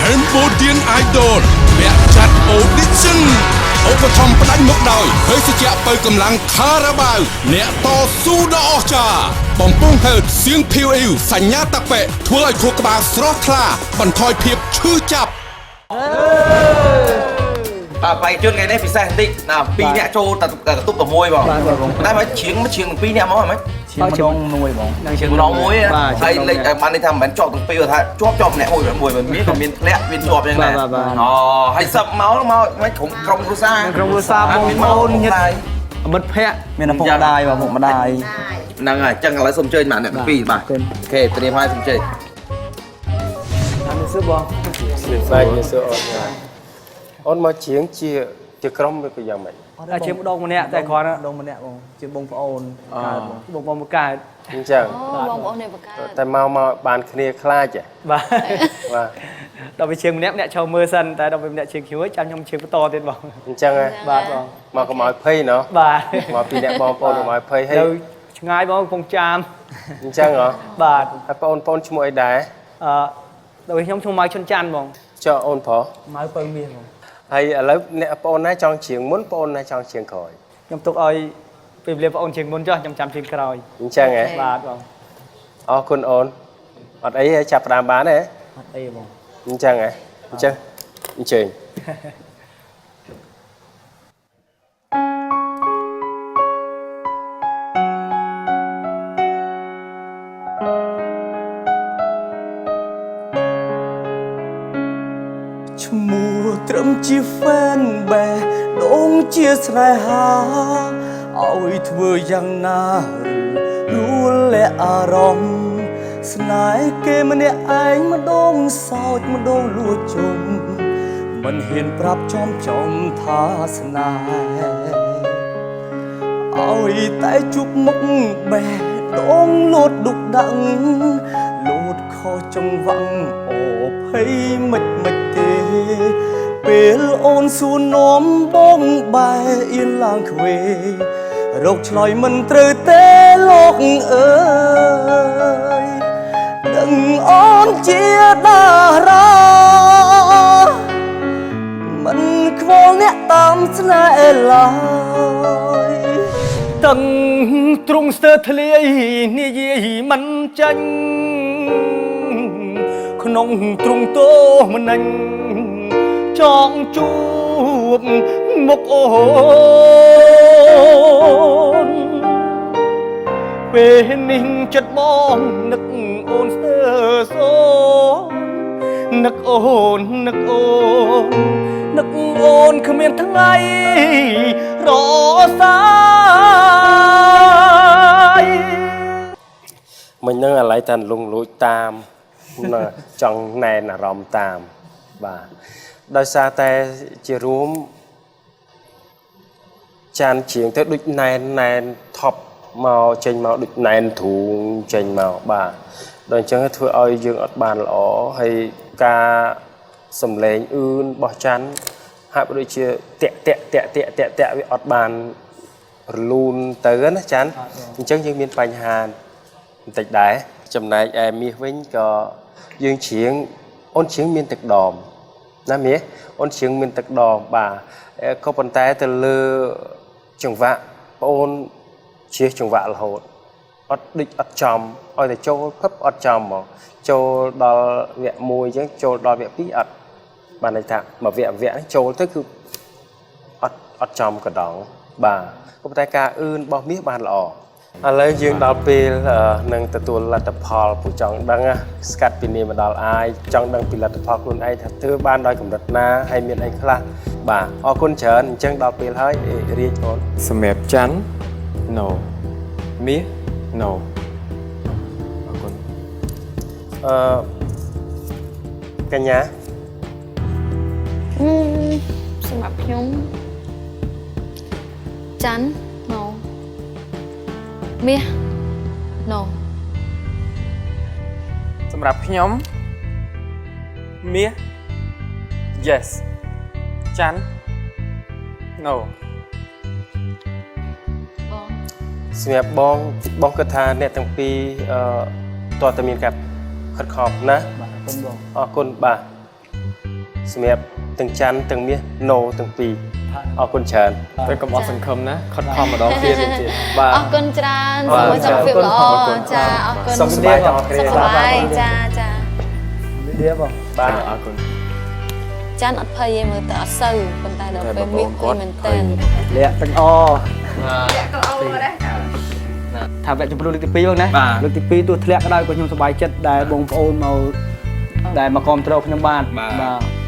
Cambodian Idol វគ្គចាត់ Audition ឧបត្ថម្ភផ្ដាច់មុខដោយភេសជ្ជៈបើកម្លាំងខារ៉ាបាវអ្នកតស៊ូដ៏អស្ចារ្យបំពង់ហឺតសៀងភីវអ៊ីវសញ្ញាតាប៉េធ្វើឲ្យខួរក្បាលស្រស់ថ្លាបន្ថយភាពឈឺចាប់ បាទបេក្ខជនថ្ងៃនេះពិសេសបន្តិចណាពីរអ្នកចូលតែកន្ទប់តែមួយបងតែមកច្រៀងមកច្រៀងទាំងពីរអ្នកមកហ្មង ឈាមម្ដងមួយបង ច្រៀងម្ដងមួយហើយលេខបានន័យថាមិនមែនជាប់ទាំងពីរថាជាប់ជាប់ម្នាក់មួយមួយមានក៏មានធ្លាក់មានជាប់យ៉ាងណាអូហើយសឹកមកមកមិនក្រុមក្រុមគ្រួសារ ក្រុមគ្រួសារបងប្អូនញាតិមិត្តភ័ក្តិ មានឪពុកម្ដាយបាទពុកម្ដាយ ហ្នឹងហើយអញ្ចឹងឥឡូវសូមអញ្ជើញបាទអ្នកទាំងពីរបាទ OK ត្រៀមហើយសូមអញ្ជើញ អានេះសួរបង បាទជំរាបសួរអូនអូនមកច្រៀងជាជាក្រុមឬក៏យ៉ាងម៉េច តែជាម្ដងម្នាក់តែគ្រាន់តែ ដងម្នាក់បងជាបងប្អូនកើតបង បងប្អូនមកកើត អញ្ចឹង អូបងប្អូននៃបកា តែមកមកបានគ្នាខ្លាចហ៎ បាទ បាទ ដល់ពេលជាងម្នាក់ម្នាក់ឈរមើលសិនតែដល់ពេលម្នាក់ជាងខ្ញុំចាំខ្ញុំជាងបន្តទៀតបង អញ្ចឹងហ៎ បាទបង មកកុំឲ្យភ័យណោះ បាទ មកពីអ្នកបងប្អូនកុំឲ្យភ័យហើយ នៅឆ្ងាយបងកំពង់ចាម អញ្ចឹងហ៎ បាទ ហើយបងប្អូនឈ្មោះអីដែរ អឺដល់ពេលខ្ញុំឈ្មោះម៉ៅឈុនច័ន្ទបង ចុះអូនប្រុស ម៉ៅពៅមាសបង ហើយឥឡូវអ្នកបងអូនណាចង់ច្រៀងមុនបងអូនណាចង់ច្រៀងក្រោយ ខ្ញុំទុកឲ្យពេលវេលាបងអូនជាងមុនចុះខ្ញុំចាំជាងក្រោយ អញ្ចឹងហ៎ បាទបង អរគុណអូនអត់អីទេចាប់ផ្ដើមបានទេ អត់អីបង អញ្ចឹងហ៎អញ្ចឹងអញ្ជើញ ឈ្មោះត្រឹមជា fan បេះដូងជាស្នេហាឲ្យធ្វើយ៉ាងណាឬរួលលាក់អារម្មណ៍ស្នេហ៍គេម្នាក់ឯងម្ដងសោចម្ដងលួចជុំមិនហ៊ានប្រាប់ចំចំថាស្នេហ៍ ឲ្យតែជួបមុខបេះដូងលោតឌុកដឹងលោតខុសចង្វាក់អូភ័យមិនមិនទេ ពេលអូនសួរនាំបងបែអៀនឡើងខ្វេរកឆ្លើយមិនត្រូវទេលោកអើយដឹងអូនជាតារាមិនខ្វល់អ្នកតាមស្នេហ៍ឡើយ តឹងទ្រង់ស្ទើរធ្លាយនិយាយមិនចាញ់ក្នុងទ្រង់ទោមនិញចងជួបមុខអូនពេលនេះចិត្តបងនឹកអូនស្ទើរសូននឹកអូននឹកអូននឹកអូនគ្មានថ្ងៃរសាយ មិញហ្នឹងឥឡូវតែលងលួចតាមណាចង់ណែនអារម្មណ៍តាមបាទដោយសារតែជារួមចានច្រៀងទៅដូចណែនណែនថប់មកចេញមកដូចណែនទ្រូងចេញមកបាទដល់អញ្ចឹងធ្វើឲ្យយើងអត់បានល្អហើយការសំឡេងអឿនរបស់ច័ន្ទហាក់បីដូចជាតាក់តាក់តាក់តាក់តាក់តាក់វាអត់បានរលូនទៅណាច័ន្ទអញ្ចឹងយើងមានបញ្ហា បន្តិចដែរចំណែកឯមាសវិញក៏យើងច្រៀងអូនច្រៀងមានទឹកដមណាមាសអូនច្រៀងមានទឹកដមបាទអេក៏ប៉ុន្តែទៅលើចង្វាក់បងអូនជ្រៀងចង្វាក់រហូតអត់ដូចអត់ចំឲ្យតែចូលភឹបអត់ចំហ្មងចូលដល់វគ្គ1អញ្ចឹងចូលដល់វគ្គ2អត់បានន័យថាមួយវគ្គវគ្គហ្នឹងចូលទៅគឺអត់អត់ចំកណ្ដងបាទក៏ប៉ុន្តែការអឿនរបស់មាសបានល្អ ឥឡូវយើងដល់ពេលនឹងទទួលលទ្ធផលពូចង់ដឹងណាស្កាត់ពីនេះមកដល់អាយចង់ដឹងពីលទ្ធផលខ្លួនឯងថាធ្វើបានដោយកម្រិតណាហើយមានអីខ្លះបាទអរគុណច្រើនអញ្ចឹងដល់ពេលហើយអេរាជអូន សម្រាប់ច័ន្ទ no មាស no អរគុណ អឺកញ្ញា អឺសម្រាប់ខ្ញុំច័ន្ទ no មាស no សម្រាប់ខ្ញុំមាស yes ច័ន្ទ no បង សម្រាប់បងបងគិតថាអ្នកទាំងពីរអឺតើតើមានការខិតខំណា បាទអរគុណបង អរគុណបាទ សម្រាប់ទាំងច័ន្ទទាំងមាស no ទាំងពីរអរគុណច្រើន តែកុំអស់សង្ឃឹមណាខិតខំម្ដងទៀតទៀតបាទ អរគុណច្រើន បាទ សូមសុខភាពល្អ អរគុណ ចាអរគុណ សុខសប្បាយទាំងអស់គ្នា សុខសប្បាយចាចា នេះបង បាទអរគុណ ចាន់អត់ភ័យទេមើលទៅអត់សូវប៉ុន្តែដល់ពេលមាសភ័យមែនតើ លាក់ទាំងអថាវគ្គជំរុះលើកទី2បងណាលើកទី2ទោះធ្លាក់ក៏ដោយក៏ខ្ញុំសប្បាយចិត្តដែលបងប្អូនមកដែលមកគ្រប់គ្រងខ្ញុំបានបាទ។